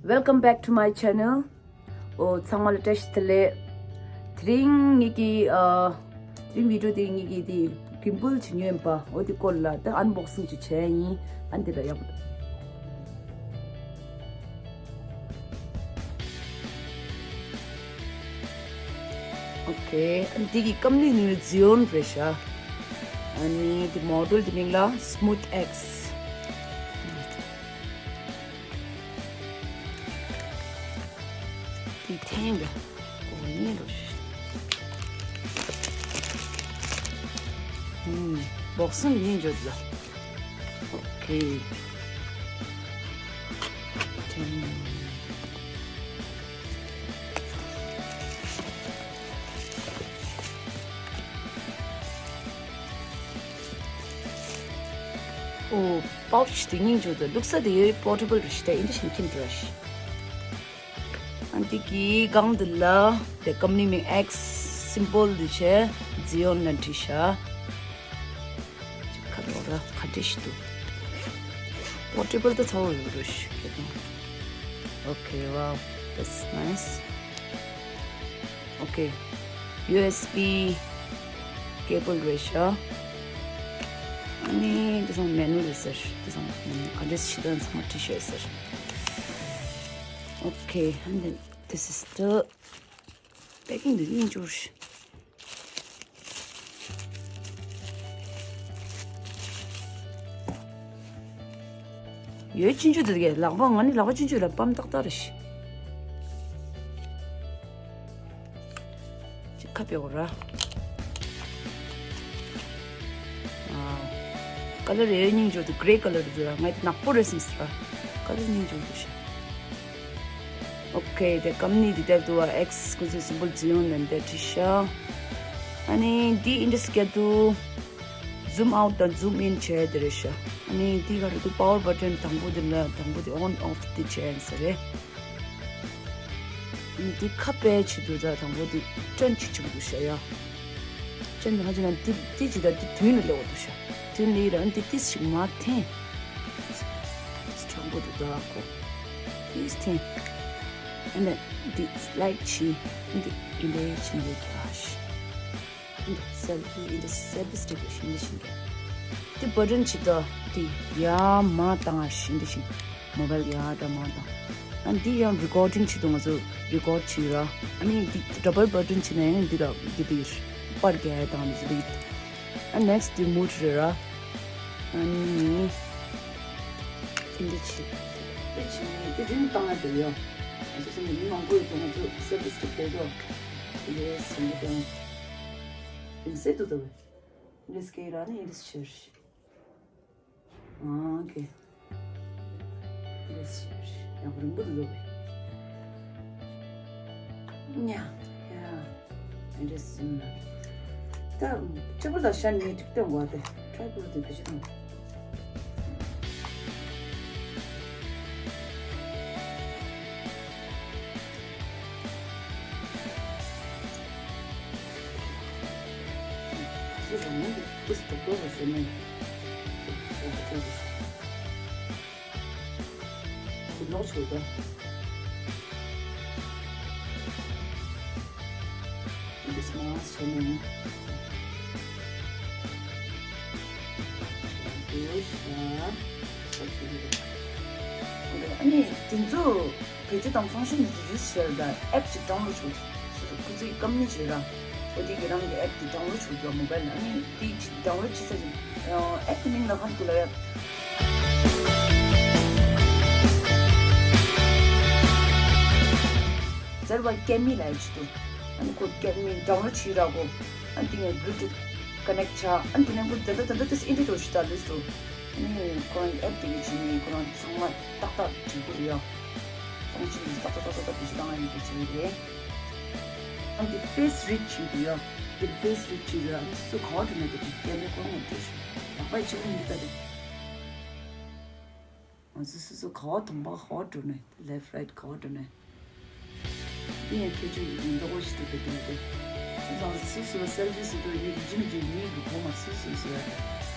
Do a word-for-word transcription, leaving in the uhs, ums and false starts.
Welcome back to my channel. ཨོ་ཚང་མ་ལ་བཀྲ་ཤིས་བདེ་ལེགས། དེ་རིང་ངེད་ཀྱི་ཨ་དེ་རིང་བི་ཌི་ཡོ་དེ་ངེད་ཀྱི་དེ་གིམ་བལ་བྱེད་ཉོས་ཡིན་པ། ཨོ་དེ་སྐོར་ལ་ད་ཨན་བོག་སིང་ཅིག་བྱས་ཡིན། ཨན་དེ་ལ་ཡག་པོ། ཨོ་ཁེ། ཨན་དེ་གི་ཀམ་ནི་ནི་ཛི་ཡོན་རེད་ཤག་ཨ་ནི་དེ་མོ་ཌེལ་དེ་མིང་ལ་སྨུ་ཐི་ཨེགས། དེ་འཐེན་པས། ཨོ་ཉན་རོ། ཧུམ། བོག་སིང་ཉན་འཇོག་ལ། ཨོ་ཁེ། འཐེན། ཨོ། པའུ་ཆི་དེ་སྙིང་རྗེ་པོ་འདུག་བླུགས་ས་དེ་ཡོད་པོར་ཊེ་བལ་རེད་ཤག་ད་ཨིན་ཇི་ཤིན་ཁྱིམ་འགྲོ་ཤི། ཨན་དེ་གི་སྒང་དེ་ལ་དེ་ཀམ་ནི་མིང་ཨེགས་སིམ་བོལ་དེ་བྱས་ཛི་ཡོན་ལ་བྲིས་ཤག་ཁ་ལོ་ར་ཁ་བྲིས་ཤི་འདུག་པོར་ཊེ་བལ་ད་ཚ་བོ་ཡོད་རེད་ཤག་ཁྱེད་དང་། Okay, wow, that's nice. Okay, ཡུ་ཨེས་བི་ཀེ་བལ་རེད་ཤག་ཨ་ནི་དེ་ཚང་མེ་ནུ་རེད་ཟེར། དེ་ཚང་མེ་ནུ་ག་འདྲས་ཤི་དོན་ཚང་མ་བྲིས་ཤོད་ཟེར། Okay, and then this is the packing. དེ་སྙིང་རྗེ་པོ་ཞིག་ཡོད་ཆུང་ཆུང་དེ་གས་ལག་པ་ང་ནི་ལག་པ་ཆུང་ཆུང་ལ་པམ་ཏག་ཏག་རེད་ཤི། ཅིག་ཁ་ཕྱེ་འོ་ར། ཨ། ཀ་ལར་ཡོད་སྙིང་རྗེ་པོ་འདུག་གྷེ་རེ་ཀ་ལར་འདུག་ར། ང་དེ་ནག་པོ་རེད་བསམ་སོང་ར། ཀ་ལར་སྙིང་རྗེ་པོ་འདུག་ཤག་ཨོ་ཁེ། དེ་ཀམ་ནི་འདི་ལྟར་འདུག་བ། ཨེགས་ཁོ་ཚོའི་སིམ་བོལ་ཛི་ཡོན་ལ་འདི་བྲིས་ཤག་ཨ་ནི་འདི་ཨིན་ཇི་སྐད་དུ་ཛུམ་ཨའུཊ་དང་ཛུམ་ཨིན་བྱས་དེ་རེད་ཤག་ཨ་ནི་འདི་ག་རེ་འདུག་པ་ཝར་བ་ཊན་དང་པོ་དེ་ལ་དང་པོ་དེ་ཨོན་ཨོཕ་དེ་བྱས་ཡིན་ས་རེད། ཨ་ནི་འདི་ཁ་ཕྱེ་བྱེད་དུས་ད་དང་པོ་འདི་ཊརན་ཅིག་བྱེད་དགོས་འདུག་ཤག་ཡ། ཊརན་ཧ་ཅང་ན་འདི་འདི་ཅི་ད་འདི་མདུན་ལ་སླེབས་འོ་འདུག་ཤག་མདུན་སླེབས་ར་འདི་ཏིས་ཞིག་མར་འཐེན། ཏིས་དྲང་པོ་འདུག་ད་ཁོ། ཏིས་འཐེན། ཨ་ནི་འདི་སི་ལའིཌ་བྱེད། འདི་འདི་འདྲ་བྱེད་འདི་འདྲ་ཤག་འདི་སེལ་ཕི་འདི་སེལ་ཕི་སི་ཊིག་ལ་ཤིང་འདི་ཤིང་གི། འདི་བ་ཊན་ཅི་ད་འདི་ཡར་མར་བཏང་ཤིང་འདི་ཤིང་། མོ་བལ་ཡར་དང་མར་བཏང་། ཨ་འདི་ཡང་རི་ཀོར་ཌིང་བྱེད་དུས་ང་ཚོ་རི་ཀོར་ཌ་བྱེད་ར། ཨ་ནི་འདི་ཌབ་བལ་བ་ཊན་བྱེད་ན་ཡང་འདི་ལ་འདི་འདི་པར་རྒྱག་ཡ་དང་འདི་འདི། ཨ་ནེག་སི་ཊི་འདི་མུ་ཌི་རེད་ར། ཨ་ནི་འདི་འདི་བྱེད། འདི་བྱེད་ནས་འདི་རིང་བཏང་ཡ་དེ་ཡོད། ང་ཚོ་ཚང་མ་མི་མང་པོ་ཡོད་དུས་ང་ཚོ་སེར་པོ་སི་ཊིག་དེ་ཚོ་འདི་སེམས་པ་དང་། འདི་སེ་དུ་དུ་བས། འདི་སྐད་ར་ནི་འདི་ཕྱིར། ཨོ་ཁེ། འདི་ཕྱིར་ཡག་པོ་རིང་པོ་དུ་དུ་བས། ཉ། ཡ། འདི་སེམས་ན། ད་ཅི་པོ་ད་ཤ་ནི་ཏིག་ཏོ་འགོ་དེ་ཁྲ་པོ་དེ་བེ་ཤི་དང་། སུ་རང་ངོ་ཏིས་ཏོག་ཏོག་ལ་ཟེར་ནས། ཏོག་ཏོག་ཏོག་ཏོག་ལ་ཟེར། དེ་ལོག་ཆོག་ག་འདི་སི་མ་ཤ་ནས། འདུག་ཤ། ཨ་ནི་དེ་ཚོ་བེད་སྤྱོད་དང་ཕང་ཤན་དེ་ཚོ་ཡུ་སི་བྱས་ལ་ཨེབ་ཅིག་ཌའུན་ལོཌ་བྱུང་། ཁོ་ཚོའི་ཀམ་ནི་བྱས་ར། འོ་དེ་གི་རང་གི་ཨེབ་དེ་ཌའུན་ལོཌ་བྱུང་འདུག་མོ་བལ་ལ། ཨ་ནི་དེ་ཅིག་ཌའུན་ལོཌ་བྱས་ཚར་ཅིག་ཨེབ་དེ་མིང་ལ་ཧན་ཁུ་ལ་ཡ། ཟེར་བ་ཀེ་མི་ལ་ཡ་ཅིག་འདུག་ཨ་ནི་ཁོ་ཀེ་མི་ཌའུན་ལོཌ་བྱས་ར་གོ། ཨ་ནི་དེ་ནས་བླུ་ཊུཐ་ཀ་ནེག་བྱས། ཨ་ནི་དེ་ནས་ཁོ་ད་ལྟ་ད་ལྟ་དེ་ཨིན་ཊི་གྷི་རེཊ་བྱས་ད་ལུས་འགྲོ། ཨ་ནི་ཁོ་རང་ཨེབ་དེ་གི་བྱས་ནས་ཁོ་རང་ཚང་མ་ཏག་ཏག་འགྲིག་གི་རེད་ཡ། ཕང་ཤན་དེ་ཏག་ཏག་ཏག་ཏག་ཏག་བེད་སྤྱོད་བཏང་ཡ་ཡིན་པ་བྱས་རེད། ཨ་ནི་དེ་ཕེ་སི་རི་ཌི་བྱས་འདུག་ཡ། དེ་ཕེ་སི་རི་ཌི་བྱས་རེད། ཨ་ནི་སུ་ག་བ་འགྲོ་ནས་དེ་དེ་ལས་ཁོ་རང་ངོ་སྤྲོད་ཤོག་ལག་པ་ཡི་ཕྱི་པོ་ཡིན་ད་དེ། ང་ཚོ་སོ་སོ་ག་བ་དང་པ་ག་བ་འགྲོ་ནས་ལེཕ་རའིཊ་ག་བ་འགྲོ་ནས། འདི་ཡང་ཁྱད་ཆོས་ཡོད་མདོག་ཁ་ཤས་འདུག་གི་འདུག་སྟེ། སོ་སོ་སོ་སོ་སེལ་ཕི་བཟོ་དུས་མི་གི་ཇི་མི་ཇི་མི་གི་གོང་མ་སོ་སོ་བཟོ་ཡ་རེད།